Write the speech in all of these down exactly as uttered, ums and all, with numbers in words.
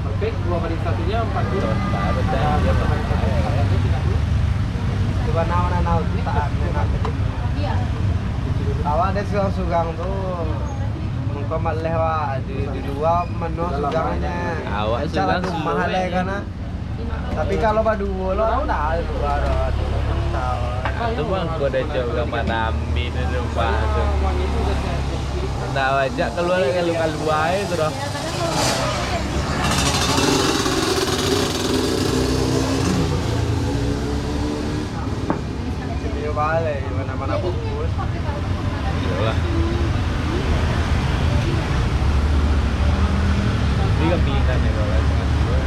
Oke, dua banding satunya empat puluh. Total, betul. Ada dia, Pak. Banding satu, empat puluh, tiga puluh. Coba naon, naon, tak, naon, naon. Awak ado surang-surang tu, mungkin maleh, wak, di, di lua mano surangnya. Awak surang tu mahal, kan, ah. Tapi kalau baduo lo, ndak ado duo lo. Itu mah kau dah coba manami tu, rumah tu. Ndak ajak kalua, kalua, kalua tu dah. Iyo, balai, mana-mana fokus. Iyolah. Ini kan pilihan ya, kalau lah sangat tua.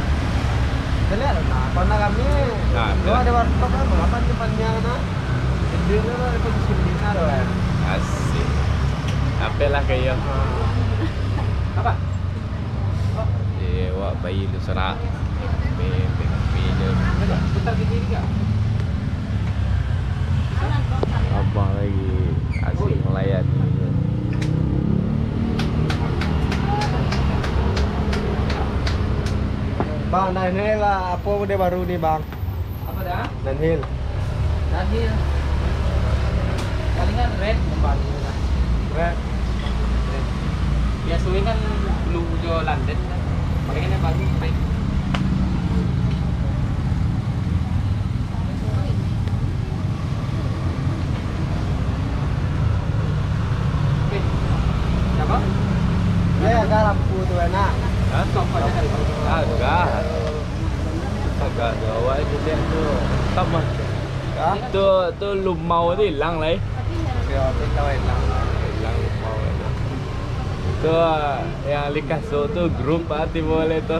Kita lihat lah, nah, kalau nak kami, nah, tu ya. Ada warkop kan, mengapa dia panjang, nah? Dia tu lah, dia pun sini, nah, tu kan. Asik. Apalah kayak. Ah. Apa? Eh, wak bayi lu serak. Be, be, be, be. Abang lagi asik melayani. Bang, nah, inilah apa model baru ni, Bang? Apa dah? Downhill. Downhill. Palingan red yang baru lah. Red. Red. Biasanya kan blue jo landen kan. Palingan yang baru red. Oke. Siapa? Ya, agak lampu tu enak. Hah? Stop aja kali. Agak. Agak gawat je dia tu. Sama. Hah? Tu, tu lumau tu hilang lah, eh. Ya, tu hilang, hilang. Hilang lumau tu. Tu, yang Likaso tu grup ah, tibo le tu.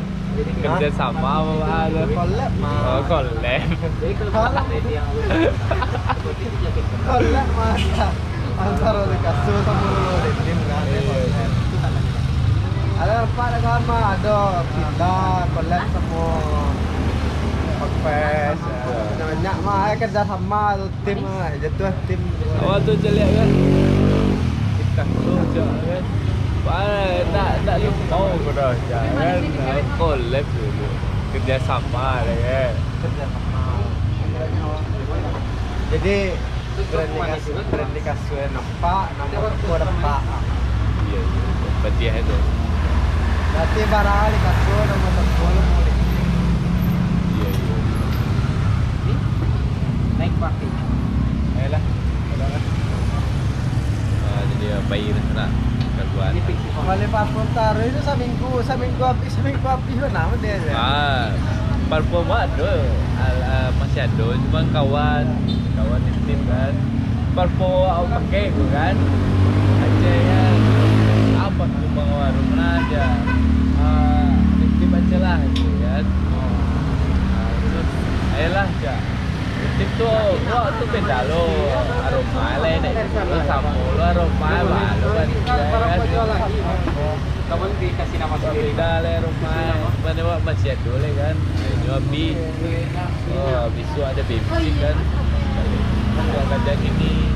Kerja sama apa tu? Collab, mah. Oh, collab. Collab. Collab, mah. Antaro Likaso samo Lolo Denim kan, ado empat agama, ado Villa, collab samo Confess, banyak mah, ai, kerja sama tu, tim mah, jatuah tim. Awak tu caliak kan? Ikan tu cak kan? Wah, tak, tak lupa aku dah, cak kan? Collab dulu. Kerja sama lah kan? Kerja sama. Jadi, Brand Likaso, brand Likaso nampak, namo toko nampak. Iya, iya. Padiah itu. Berarti barang Likaso, namo toko lo boleh. Iya, iya. Ni, naik pakai. Ayolah. Ah, jadi, ah, bayi lah nak kaluar. Ini fix. Bali parfum taruh itu saminggu, saminggu habis, saminggu habis, mana dia? Ah, parfum ado, al-, ah, masih ado, cuma kawan, kawan nitip kan. Parfum awak pakai tu kan, Aceh kan, apa tu bang warung lah aja. Ah, nitip aja lah gitu kan. Ah, terus, ayolah, cak. Tip tu, wak tu beda lo. Aroma lai, nek dulu samo lo aroma, baru kan. Beda lai aroma. Mana wak masih ado lai kan. Ini habis. Oh, bisuak ado bensin kan. Wak kerja kini.